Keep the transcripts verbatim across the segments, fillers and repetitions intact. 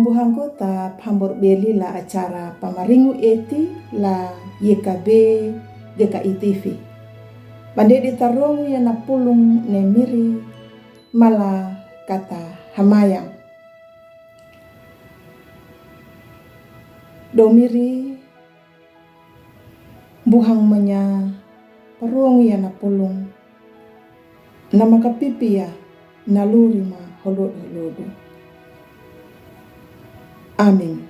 Buhanggo ta phambor beli la acara pamaringu eti la Y K B G K I T V. Bande di tarong ya na pulung ne Miri mala kata hamayang. Do Miri buhang manya parong ya na pulung, na makapipi ya na luri ma holod holodu. Amin.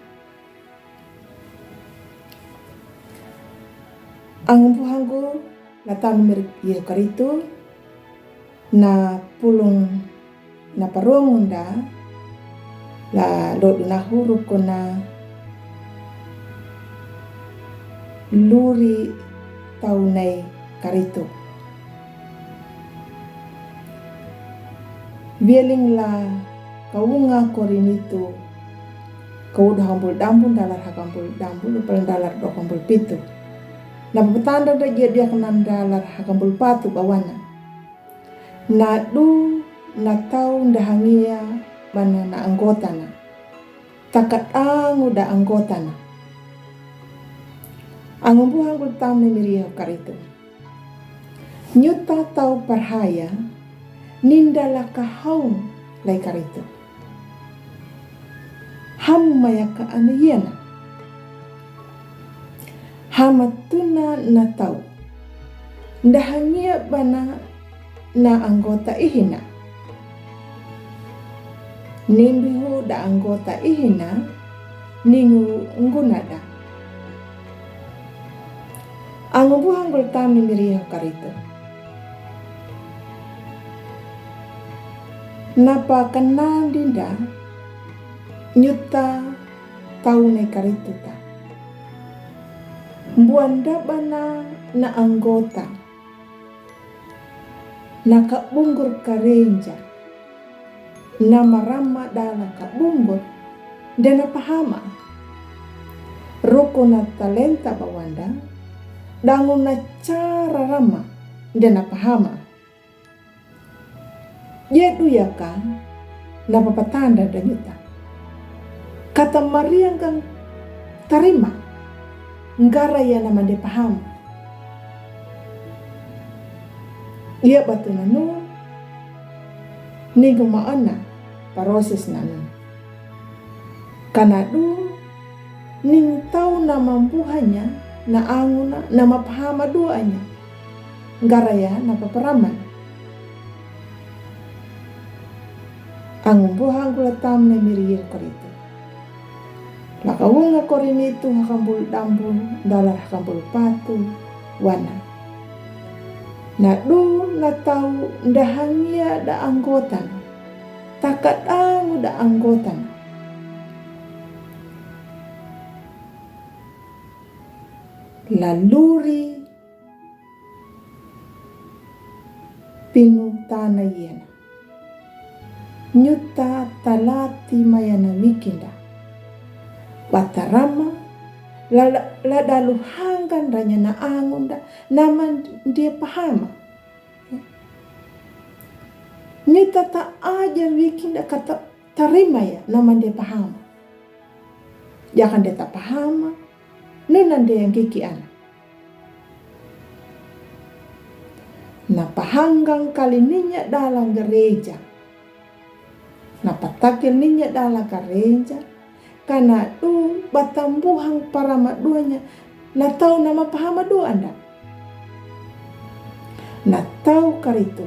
Ang buhanggo la tanu Miri Yehu Karitu, na pulung na parong unda la lodu na huru kona luri tau nai Karitu. Vieling la Kawunga Korinitu, kawudu hambul dambun dalar hakambul dambun upal dalar do hambul pitu. Na papatanda da dia dia kanan dalar hakambul patu bawana. Na du na tau ndahangia bana na anggota na. Takat angu da anggota na. Angu buhanggo tam ne Miri Yehu Karitu. Nyuta tau parhaya, ninda la kahau lai Karitu. Hamu maya ka ana yena. Hamatuna na tau. Ndahangia bana na anggota ihina. Nimbihu da anggota ihina, ningu nguna da. Angu buhanggo tam ne Miri Yehu Karitu. Napa kanan dinda nyuta tau ne Karitu ta. Buanda bana na anggota. Na kabungur karenja. Na marama dala kabungur. Dena pahama. Roko na talenta bawanda. Dangu na cara rama. Dena pahama. Yedu yaka na papatanda da nyuta. Kata marianggang tarima. Ngara ya na mande pahama. Ia batu nanu, ningu maana, paroses nanu. Kanadu, ning tau na mambuhanya, na anguna, na mapahama duanya. Ngara ya na paparaman. Angu buhanggo la tam ne Miri Yehu Karitu. La Kawunga Korinitu hakambul dambun, dalar hakambul patu, wana. Na du na tau ndahangia da anggota na. Takat angu da anggota na. La luri pinu tana yena. Nyuta talati mayana wikinda. Batarama, la, la, la dalu hanggan ranya na angunda, na man dia pahama. Nyuta ta aja wikinda kata tarima ya, na man dia pahama. Yakan dia ta pahama, nuna dia ngiki ana. Na pahanggang kali ninya dalang gereja. Na patakil ninya dalang gereja. Kana du batambuhang parama duanya. Na tau na mapahama duanda. Na tau Karitu.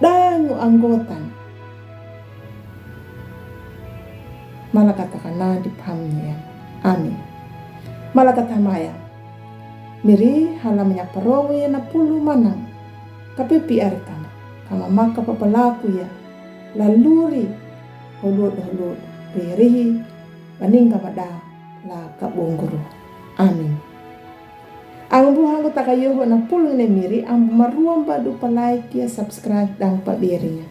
Dangu anggota na. Mala kata kana di pahamnya. Amin. Mala kata maya. Miri hala manya parong ya na pulu manang. Kapipi ari tama. Kama maka papalaku ya. La luri. Holod holod. Rihi rihi. Baning kama da. La kabungguru. Amin. Ang buhanggo ta kayoho na pulung ne Miri, ang maruam badu pa like ya, subscribe dan pa berinya.